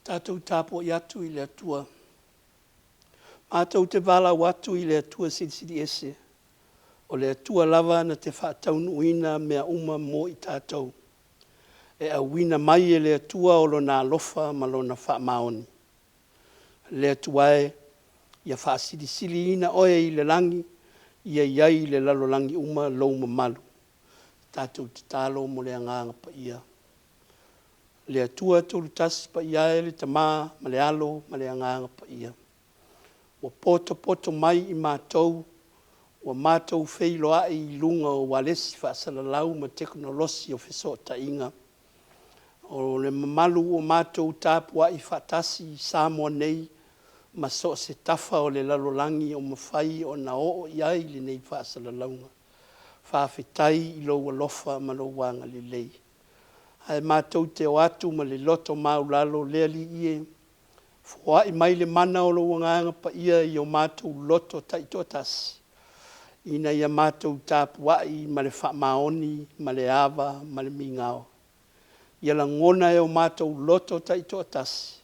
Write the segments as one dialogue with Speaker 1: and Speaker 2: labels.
Speaker 1: Tatou tapuai atu i le Atua. Matou te valaau atu i le Atua Silisili Ese, o le Atua lava na te faataunuuina mea uma mo i tatou. E auina mai e le Atua o Lona alofa ma Lona faamaoni. Le Atua e, ia faasilisiliina Oe i le lagi, ia i ai i le lalolagi uma lou mamalu. Tatou tatalo mo le Agaga Paia. Le Atua Tulutasi Paia e le Tama ma le Alo ma le Agaga Paia, ua potopoto mai i matou ua matou feiloai i luga o ualesi faasalalau ma tekonolosi o fesootaiga. O le mamalu ua matou tapuai faatasi i Samoa nei ma so o se tafa o le lalolagi o mafai ona oo i ai lenei faasalalauga. Faafetai i lou alofa ma lou agalelei. Ae matou te o atu ma le loto maualalo le Alii e, foai mai le mana o lou Agaga Paia i o matou loto taitoatasi, ina ia matou tapuai ma le faamaoni ma le ava ma le migao. Ia lagona e o matou loto taitoatasi,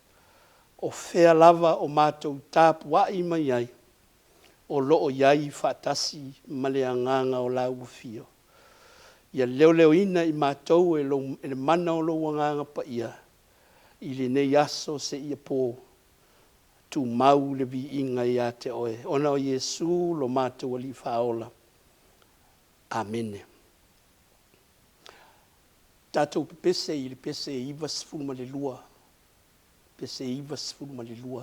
Speaker 1: o fea lava o matou tapuai mai ai, o lo o i ai faatasi ma le Agaga o lau Afio. Ia leoleoina i matou e le mana o lou Agaga Paia i lenei aso seia po, tumau le viiga ia te Oe, ona o Iesu lo matou Alii Faaola. Amene. Tatou pepese i le pese 92, pese 92.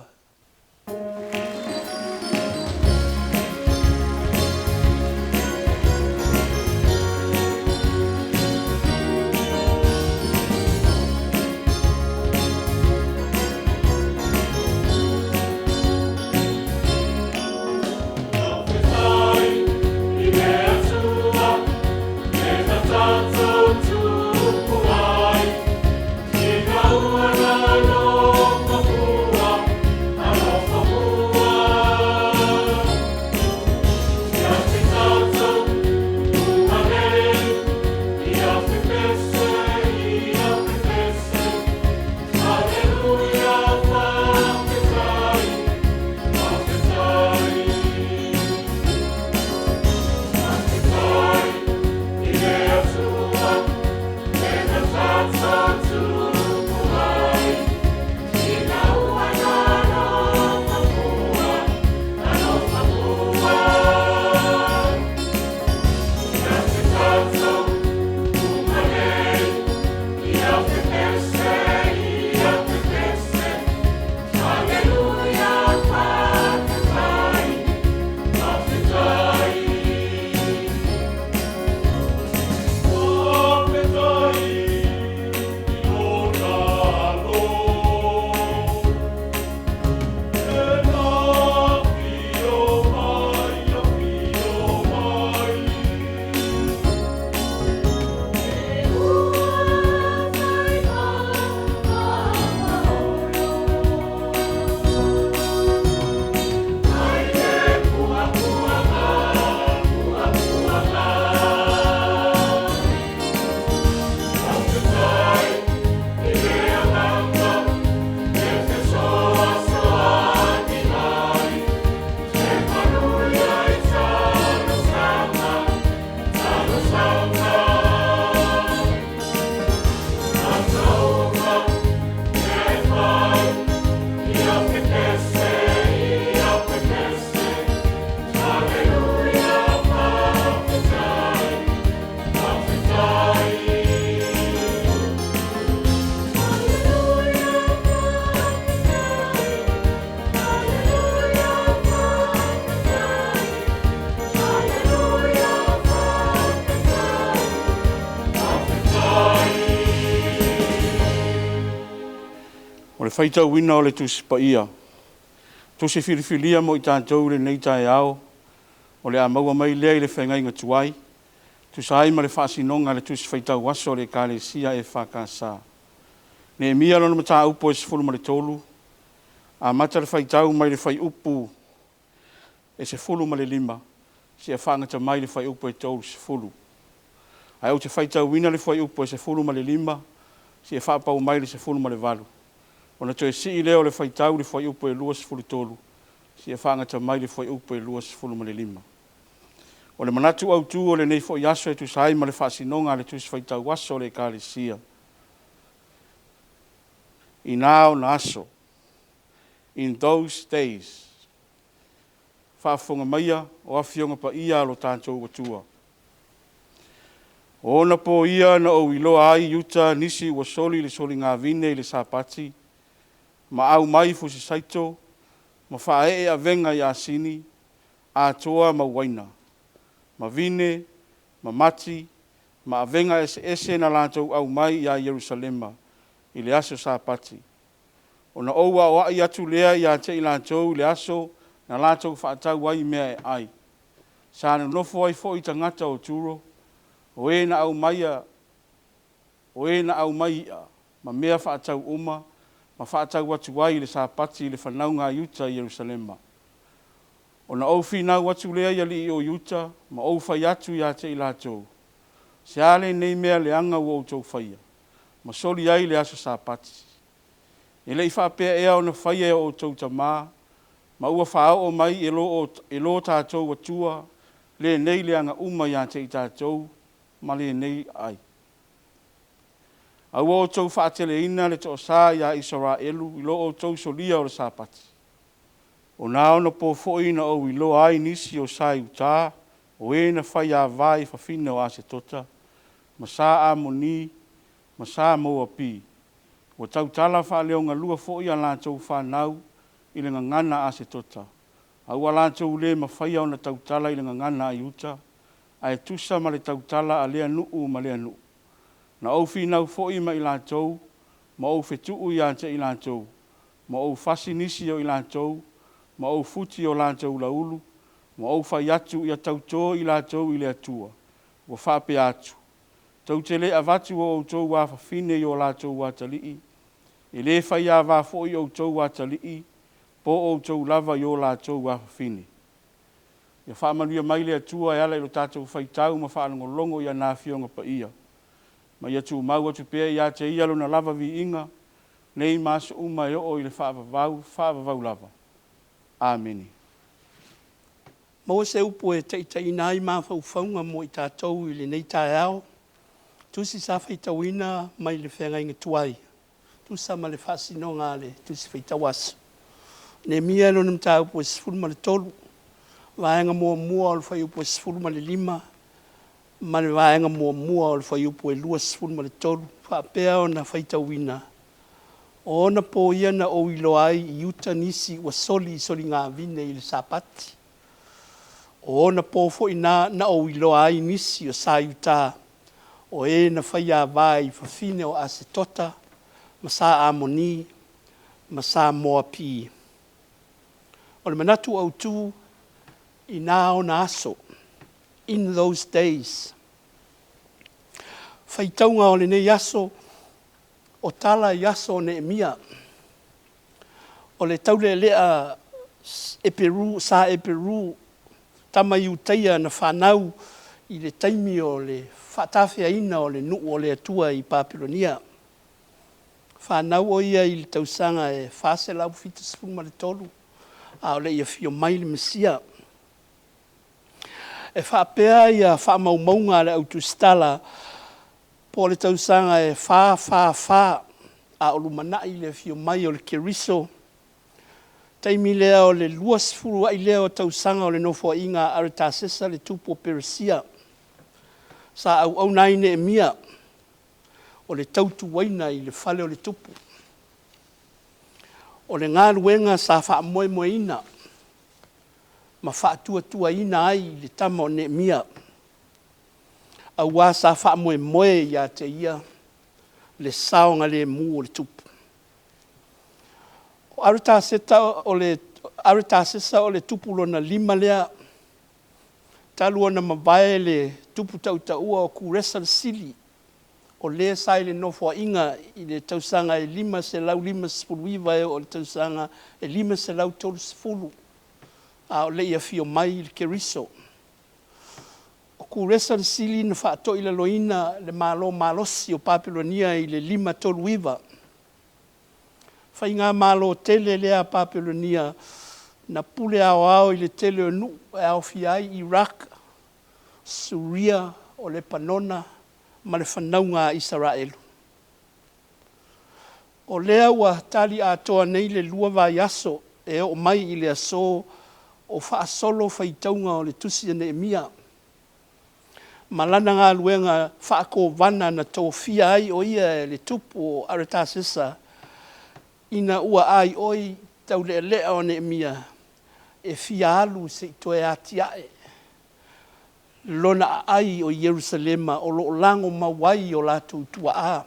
Speaker 2: faitauina o le Tusi Paia, Tusi filifilia mo i tatou i lenei taeao, o le a maua mai lea i le Feagaiga Tuai, tusa ai ma le faasinoga a le Tusi Faitau Aso a le Ekalesia EFKS. Neemia lona mataupu e 13, amata le faitau mai le fuaiupu e 15 seia faagata mai le fuaiupu e 30. Ae ou te faitauina le fuaiupu e 15 seia faapau mai le 18, ona toe sii lea o le faitau i le fuaiupu e 23 seia faagata mai le fuaiupu e 25. O le manatu autu o lenei foi aso e tusa ai ma le faasinoga a le Tusi Faitau Aso a le Ekalesia, i na ona aso, in those days. Faafofoga maia o Afioga Paia a lo tatou Atua. O ona po ia na ou iloa ai i uta nisi ua soli le soliga vine i le Sapati, ma aumai fusi saito ma faaee avega i asini, atoa ma uaina, ma vine, ma mati, ma avega eseese na latou aumai ia Ierusalema i le aso Sapati. Ona ou aoai atu lea ia te i latou i le aso na latou faatau ai mea e ai. Sa nonofo ai foi tagata o Turo, o e na aumai i'a ma mea faatau uma, ma faatau atu ai i le Sapati i le fanauga a Iuta i Yerusalema. Ona ou finau atu lea i alii o Iuta ma ou fai atu ia te i latou, Se a lenei mea leaga ua outou faia, ma soli ai le aso Sapati? E le i faapea ea ona faia e o outou tama, ma ua faaoo mai e lo tatou Atua lenei leaga uma ia te i tatou ma lenei ai? Ae ua outou faateleina le toasa ia Isaraelu i lo outou solia o le Sapati. O na ona po foi na ou iloa ai nisi o sa i uta, o e na faiava i fafine o Asetota, ma sa Amoni, ma sa Moapi, ua tautala faaleogalua foi a latou fanau i le gagana Asetota, a ua latou le mafaia ona tautala i le gagana a Iuta, ae tusa ma le tautala a lea nuu ma lea nuu. Na ou finau foi ma i latou, ma ou fetuu ia te i latou, ma ou fasi nisi o i latou, ma ou futi o latou laulu, ma ou fai atu ia tauto i latou i le Atua, ua faapea atu, Tou te le avatu o outou afafine i o latou atalii, e le faiava foi outou atalii po o outou lava i o latou afafine. Ia faamanuia mai le Atua e ala i lo tatou faitau ma faalogologo i ana Afioga Paia, ma ia tumau atu pea ia te Ia Lona lava viiga, nei ma aso uma e oo i le faavavau, faavavau lava. Amene.
Speaker 1: Maua se upu e taitaiina ai mafaufauga mo i tatou i lenei taeao. Tusi sa faitauina mai le Feagaiga Tuai, tusa ma le faasinoga a le Tusi Faitau Aso. Neemia lona mataupu e 13, vaega muamua o le fuaiupu e 15 ma le vaega muamua o le fuaiupu e 23, faapea ona faitauina, O ona po ia na ou iloa ai i uta nisi ua soli soligavine i le Sapati. O ona po foi na na ou iloa ai nisi o sa Iuta, o e na faiava i fafine o Asetota ma sa Amoni ma sa Moapi. O le manatu autu, i na ona aso, in those days. Faitauga o lenei aso, o tala i aso o Neemia. O le taulealea Eperu, sa Eperu, tama Iutaia na fanau i le taimi o le faatafeaina o le nuu o le Atua i Papelonia. Fanau o ia i le tausaga e 473 a o le i afio mai le Mesia. E faapea ia faamaumauga a le au tusitala po o le tausaga e 444 a o lumanai le afio mai o le Keriso, taimi lea o le 20 ai lea o tausaga o le nofoaiga a Aritasesa le tupu o Peresia. Sa auauna ai Neemia o le tautuaina i le fale o le tupu. O le galuega sa faamoemoeina ma faatuatuaina ai le tama o Neemia, auā sa faamoemoe ia te ia le saogalemu o le tupu. O Aretaseta o le Aretasesa o le tupu lona lima lea, talu ona mavae le tupu tautaua o Kuresa le Sili, o le sa i le nofoaiga i le tausaga e 559 e oo i le tausaga e 530 a o le i afio mai le Keriso. O Kuresa le Sili na faatoilaloina le Malo malosi o Papelonia i le 539. Faigamalo tele lea a Papelonia na pule aoao i le tele o nuu e aofia ai Iraq, Suria, o Lepanona ma le fanauga a Isaraelu. O lea ua tali atoa nei le lua vaiaso e oo mai i le asō o faasolo faitauga o le tusi a Neemia ma lana galuega faa-Kovana na tofia ai o ia e le tupu o Aretasesa ina ua aioi taulealea o Neemia e fia alu se i toe atiae lona aai o Ierusalema o lo o lago mau ai o latou tuaa.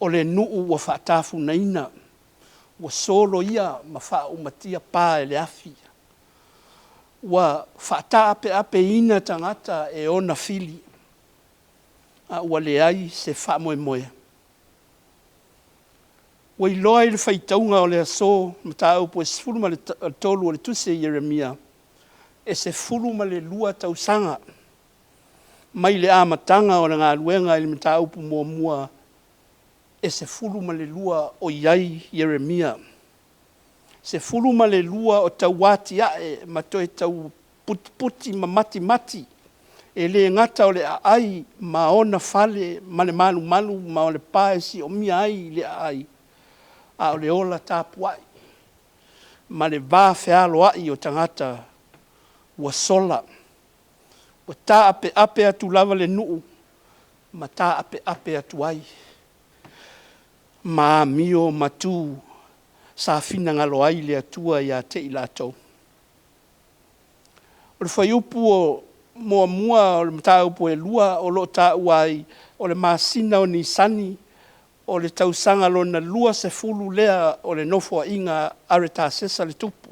Speaker 1: O le nuu ua faatafunaina, ua soloia ma faaumatia pa e le afi. Ua faataapeapeina tagata e ona fili, a ua leai se faamoemoe. Ua iloa i le faitauga o le aso mataupu e 13 o le tusi a Ieremia, e 12 tausaga mai le amataga o le galuega i le mataupu muamua e 12 o i ai Ieremia. 12 o tauatiae ma toe tau putiputi ma matimati, e le gata o le aai ma ona fale ma le malumalu ma o le pa e siomia ai le aai, a o le ola tapuai ma le va fealoai o tagata ua sola. Ua taapeape atu lava le nuu ma taapeape atu ai ma amio ma tu sa finagalo ai le Atua ia te i latou. O le fuaiupu o muamua o le mataupu e 2 o lo o taua ai, o le masina o Nisani o le tausaga lona 20 lea o le nofoaiga a Aretasesa le tupu.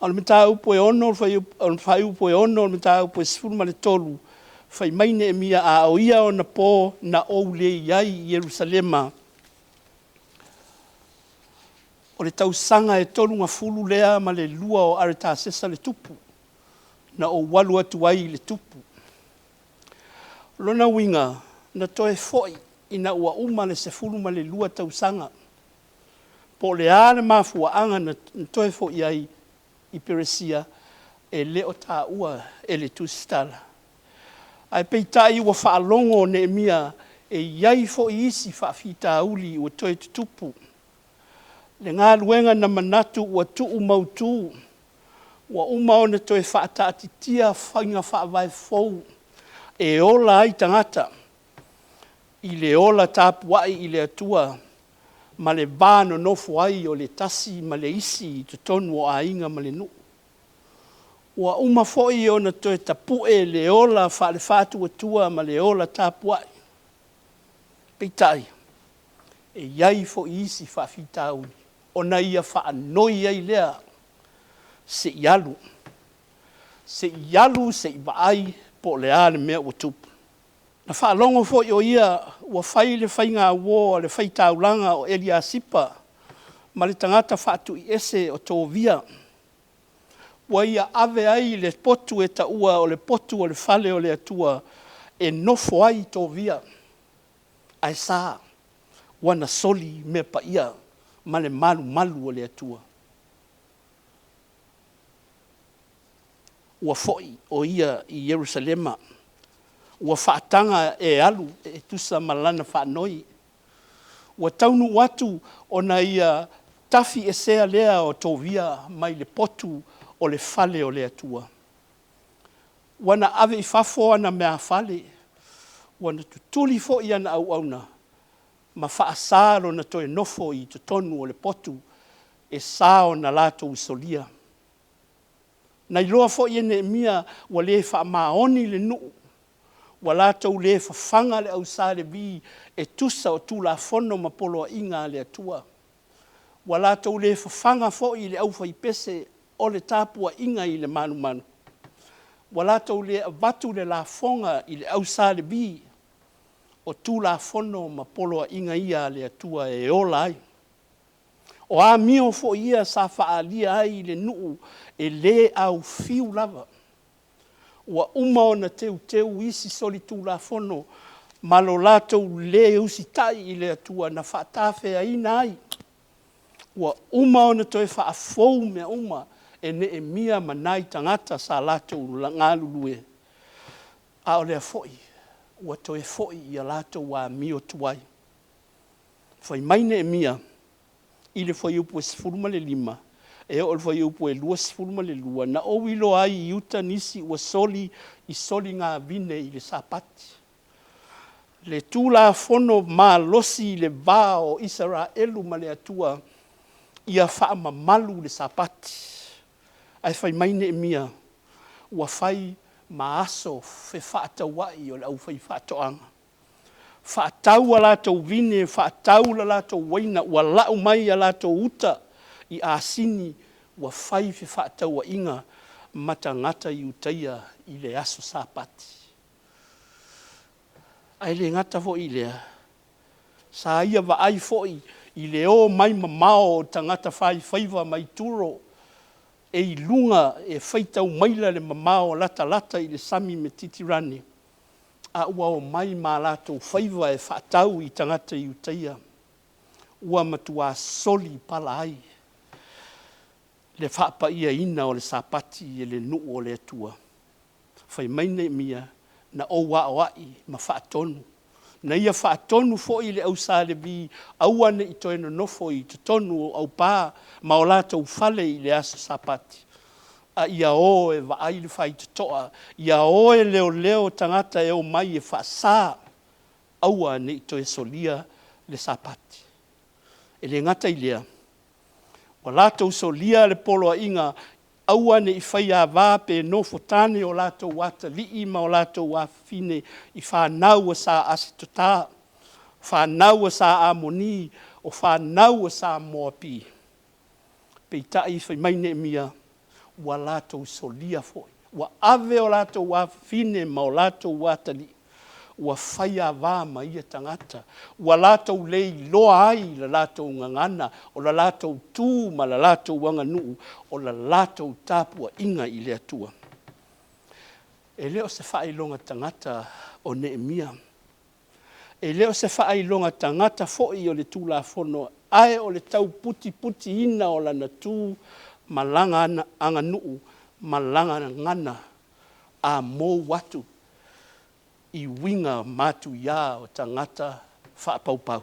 Speaker 1: A o le mataupu e 6 o le fuaiupu e 6 o le mataupu e 13, fai mai Neemia, a o ia ona po na ou le i ai i Ierusalema, o le tausaga e tolusefulu lea ma le lua o Aretasesa le tupu, na ou alu atu ai i le tupu. O lona uiga, na toe foi ina ua uma le 12 tausaga. Po o le a le mafuaaga na toe foi ai i Peresia, e le o taua e le tusitala. Ae peitai ua faalogo Neemia e i ai foi isi faafitauli ua toe tutupu. Le galuega na manatu ua tuu mautu, ua uma ona toe faataatitia faiga faavae fou e ola ai tagata i le ola tapuai i le Atua ma le va nonofo ai o le tasi ma le isi i totonu o aiga ma le nuu. Ua uma foi ona toe tapue le ola faale-faatuatua ma le ola tapuai. Peitai, e i ai foi isi faafitauli, ona ia faanoi ai lea se i alu, se i alu se i vaai po o le a le mea ua tupu. Na faalogo foi o ia ua fai le faigauo a le faitaulaga o Eliasipa ma le tagata faatuiese o Tovia, ua ia ave ai le potu e taua o le potu o le fale o le Atua e nofo ai Tovia, ae sa ua na soli mea paia ma le malumalu o le Atua. Ua foi o ia i Ierusalema, ua faataga e alu e tusa ma lana faanoi. Ua taunuu atu ona ia tafiesea lea o Tovia mai le potu o le fale o le Atua. Ua na ave i fafo ana meafale, ua na tutuli foi ana auauna, ma faasa lona toe nofo i totonu o le potu e sa ona latou solia. Na iloa foi e Neemia ua le faamaoni le nuu, ua latou le fafaga le ausa Levi e tusa o Tulafono ma poloaiga a le Atua. Ua latou le fafaga foi i le aufaipese o le tapuaiga i le manumanu. Ua latou le avatu le lafoga i le au Sa Levi, o Tulafono ma poloaiga ia a le Atua e ola ai. O amio foi ia sa faaalia ai i le nuu e le aufiu lava. Ua uma ona teuteu isi solitulafono ma lo latou lē usitai i le Atua na faatafeaina ai. Ua uma ona toe faafou mea uma e Neemia ma nai tagata sa latou galulue, a o lea foi ua toe foi i a latou amio tuai. Fai mai Neemia i le fuaiupu e 15 e oo i le fuaiupu e 22, “Na ou iloa ai i uta nisi ua soli i soliga vine i le Sapati.” Le Tulafono malosi i le va o Isaraelu ma le Atua, ia faamamalu le Sapati. Ae fai mai Neemia, ua fai ma aso fefaatauai o le aufaifaatoaga, faatau a latou vine, faatau le latou uaina, ua lau mai a latou uta i asini ua fai fefaatauaiga ma tagata Iutaia i le aso Sapati. Ae le gata foi i lea, sa ia vaai foi i le omai mamao o tagata faifaiva mai Turo e i luga e faitau maila le mamao latalata i le sami Metitirane, a ua omai ma latou faiva e faatau i tagata Iutaia. Ua matuā solipala ai le faapaiaina o le Sapati e le nuu o le Atua. Fai mai Neemia, na ou aoai ma faatonu, na ia faatonu foi le au Sa Levi, aua ne i toe nonofo i totonu o aupa ma o latou fale i le aso Sapati, a ia o e vaai le faitotoa, ia o e leoleo tagata e omai e faasa, aua ne i toe solia le Sapati. E le gata i lea, ua latou solia le poloaiga, aua ne i faiava pe nofotane o latou atalii ma o latou afafine i fanau a Sa Asetota, fanau a Sa Amoni, o fanau a Sa Moapi. Peitai fai mai Neemia, ua latou solia foi, ua ave o latou afafine ma o latou atalii ua faiava ma ia tagata, ua latou le iloa ai la latou gagana, o le latou tu ma le latou aganuu, o le latou tapuaiga i le Atua. E le o se faailoga tagata o Neemia, e le o se faailoga tagata foi o le Tulafono, ae o le tau putiputiina o lana tu ma lana aganuu ma lana gagana a mou atu i uiga matuia o tagata faapaupau.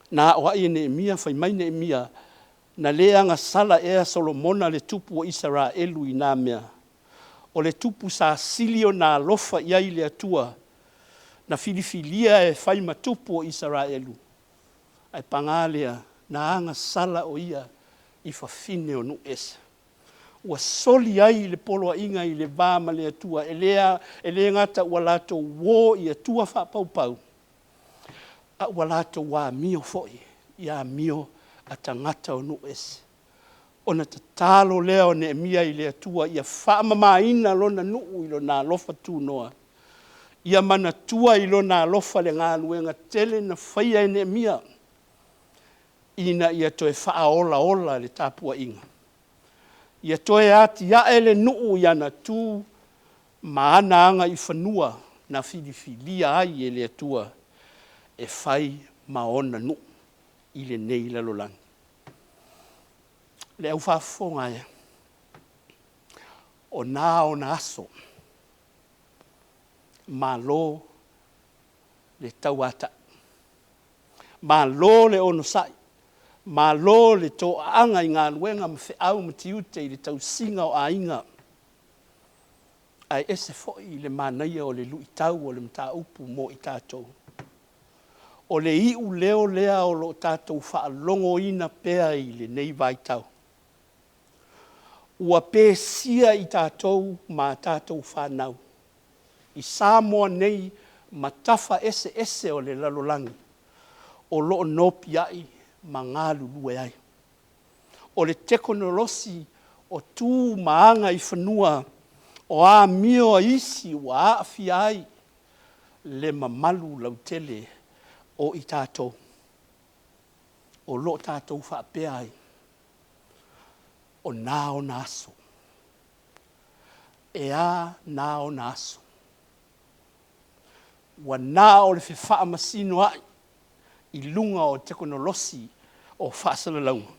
Speaker 1: Na aoai e Neemia, fai mai Neemia, na le agasala ea Solomona le tupu o Isaraelu i na mea? O le tupu sa sili ona alofa i ai le Atua, na filifilia e fai ma tupu o Isaraelu, ae paga lea, na agasala o ia i fafine o nuu ese. Ua soli ai le poloaiga i le va ma le Atua, e le gata ua latou o i atua faapaupau, a ua latou amio foi i amio a tagata o nuu ese. Ona tatalo lea o Neemia i le Atua ia faamamaina lona nuu i Lona alofa tunoa, ia manatua i Lona alofa le galuega tele na faia e Neemia ina ia toe faaolaola le tapuaiga, ia toe atiae le nuu i ana tu ma ana agaifanua na filifilia ai e le Atua e fai ma ona nuu i lenei lalolagi. Le au faafofoga e, o na ona aso, malo le tauatai, malo le onosai, malo le toaaga i galuega ma feau ma tiute i le tausiga o aiga, ae ese foi le manaia o le luitau o le mataupu mo i tatou. O le iuleo lea o lo o tatou faalogoina pea i lenei vaitau, ua pesia i tatou ma a tatou fanau i Samoa nei ma tafa eseese o le lalolagi o lo o nopiai. ma galulue ai. O le tekonolosi o tu ma aga i fanua o amio a isi ua aafia ai le mamalu lautele o i tatou. O lo o tatou faapea ai, o nā ona aso. E a nā ona aso? Ua na o le fefaamasinoai i luga o tekonolosi o faasalalauga,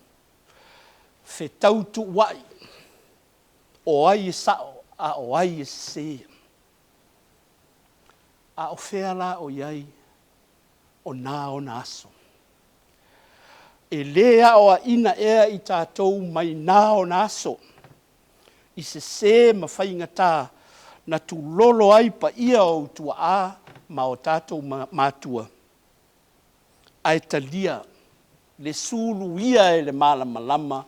Speaker 1: fetautuuai o ai e sao a o ai e sese. A o fea la o i ai o nā ona aso? E lē aoaʻina ea i tatou mai nā ona aso i sesē ma faigata na tulolo ai paia o ou tuaa ma o tatou matua, ae talia le suluia e le malamalama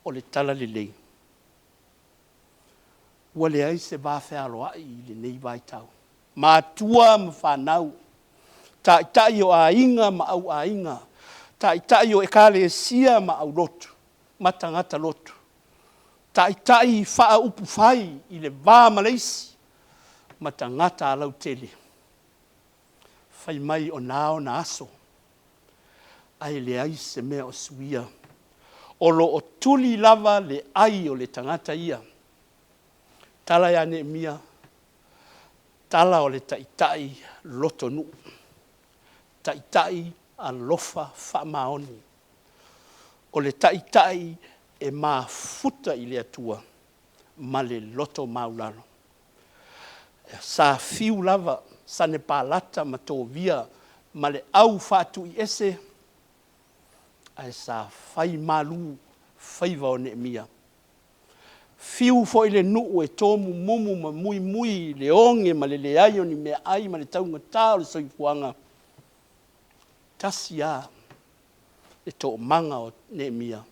Speaker 1: o le talalelei. Ua leai se vafealoai i lenei vaitau, matua ma fanau, taitai o aiga ma auaiga, taitai o ekalesia ma aulotu ma tagata lotu, taitai faaupufai i le va ma le isi ma tagata lautele. Fai mai o na ona aso, ae leai se mea o suia. O lo o tuli lava le ai o le tagata ia. Tala ia Neemia, tala o le taitai lotonuu, taitai alofa faamaoni. O le taitai e mafuta i le Atua ma le loto maualalo. Sa fiu lava Sanepalata ma Tovia ma le au faatuiese, ae sa fai malu faiva o Neemia. Fiu foi le nuu e tomumumu ma muimui i le oge ma le leai o ni meaai ma le taugata o le soifuaga, tasi lava le toomaga o Neemia,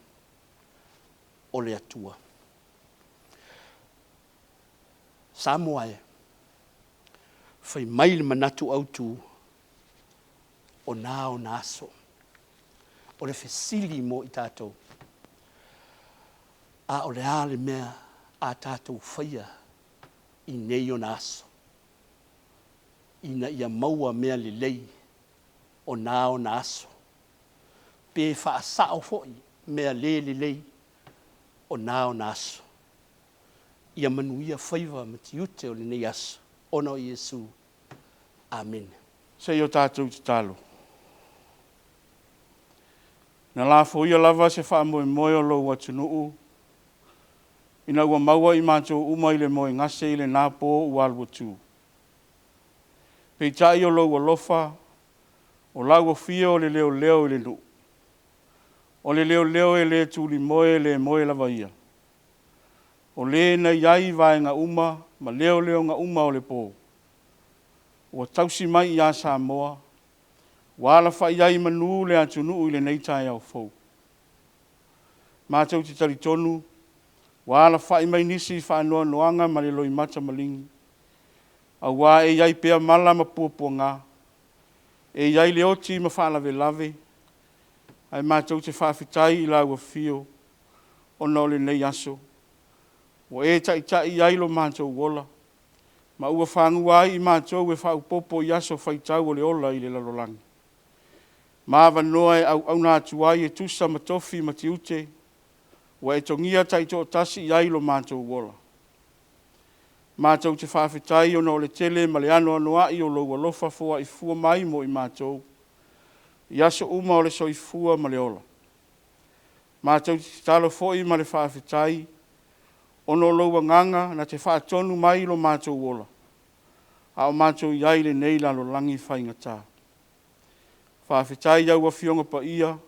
Speaker 1: o le Atua. Samoa e, fai mai le manatu autu, o na ona aso. O le fesili mo i tatou, a o le a le mea a tatou faia i nei ona aso, ina ia maua mea lelei o na ona aso, pe faasao foi mea le lelei o na ona aso. Ia manuia faiva ma tiute o lenei aso ona o Iesu. Amene.
Speaker 2: Se i o tatou tatalo. Na lafoia lava se faamoemoe o lou atunuu, ina ua maua i matou uma i le moegase i lena po ua alu atu. Peitai o lou alofa, o lau afio o le leoleo i le nuu, o le leoleo e le tulimoe le moe lava ia. O le na i ai i vaega uma ma leoleoga uma o le po, ua tausi mai ia Samoa, ua alafai ai i manu le atunuu i lenei taeao fou. Matou te talitonu ua alafai mai nisi i faanoanoaga ma le loimata maligi, aua e i ai pea mala ma puapuaga, e i ai le oti ma faalavelave, ae matou te faafetai i lau afio ona o lenei aso, ua e taitai ai lo matou ola, ma ua fagua ai i matou e faaopoopo i aso faitau o le ola i le lalolagi, ma avanoa e auauna atu ai e tusa ma tofi ma tiute ua e togia taitoatasi i ai lo matou ola. Matou te faafetai ona o le tele ma le anoanoai o lou alofa foai fua mai mo i matou i aso uma o le soifua ma le ola. Matou te tatalo foi ma le faafetai ona o lou agaga na te faatonu mai lo matou ola, a o matou i ai i lenei lalolagi faigata. Faafetai i au Afioga Paia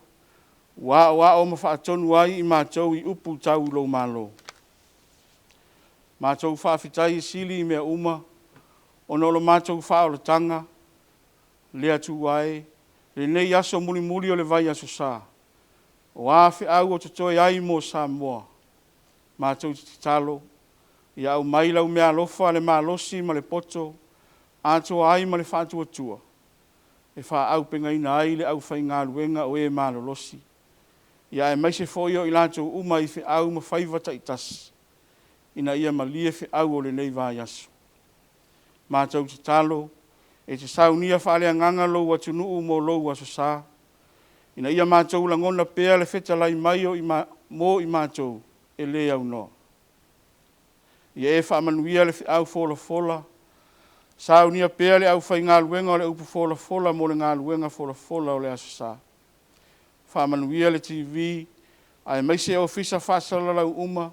Speaker 2: ua aoao ma faatonu ai i matou i upu tau lou Malo. Matou faafetai e sili i mea uma ona o lo matou faaolataga, le Atua e, lenei aso mulimuli o le vaiaso Sa, o a feau o totoe ai mo Samoa, matou te tatalo ia aumai lau meaalofa le malosi ma le poto atoa ai ma le faatuatua e faaauupegaina ai le aufaigaluega o e malolosi. Ia aemaise foi o i latou uma i feau ma faiva taitasi, ina ia malie feau o lenei vaiaso. Matou tatalo, e te saunia faaleagaga lou atunuu mo lou Aso Sa, ina ia matou lagona pea le fetalai mai o mo i matou e le aunoa. Ia e faamanuia le feau folafola, saunia pea le aufaigaluega o le upu folafola mo le galuega folafola o le Aso Sa. Faamanuia le TV aemaise Ofisa Faasalalau uma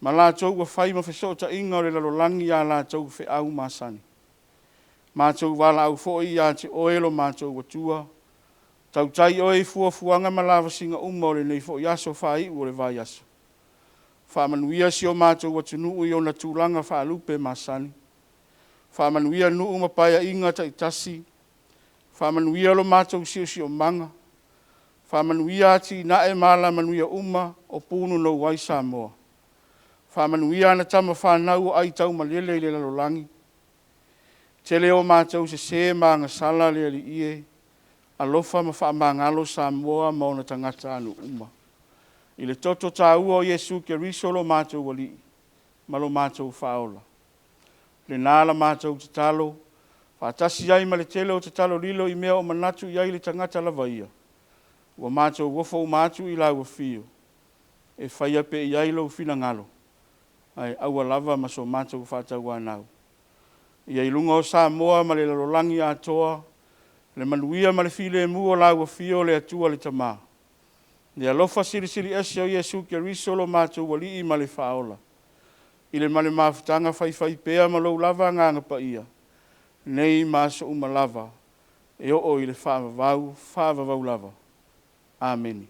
Speaker 2: ma latou ua fai ma fesootaiga o le lalolagi i a latou feau masani. Matou valaau foi ia te Oe lo matou Atua, tautai Oe i fuafuaga ma lavasiga uma o lenei foi aso faaiu o le vaiaso. Faamanuia si o matou atunuu i ona tulaga faalupe masani. Faamanuia nuu ma paeaiga taitasi, faamanuia lo matou siosiomaga, faamanuia atinae ma alamanuia uma o punonou ai Samoa. Faamanuia ana tama fanau o aitaumalele i le lalolagi. Tele o matou sese ma agasala le Alii e, alofa ma faamagalo Samoa ma ona tagatanuu uma. I le toto taua o Iesu Keriso lo matou Alii ma lo matou Faaola. Lena la matou tatalo, faatasi ai ma le tele o tatalo lilo i mea o manatu i ai le tagata lava ia, ua matou ofo uma atu i lau Afio, e faia pea i ai lou finagalo, ae aua lava ma so matou faatauanau. Ia i luga o Samoa ma le lalolagi atoa, le manuia ma le filemu o lau Afio le Atua le Tama, le alofa Silisili Ese o Iesu Keriso lo matou Alii ma le Faaola, i le ma le mafutaga faifaipea ma lou lava Agaga Paia, nei ma aso uma lava, e oo i le faavavau, faavavau lava. Amene.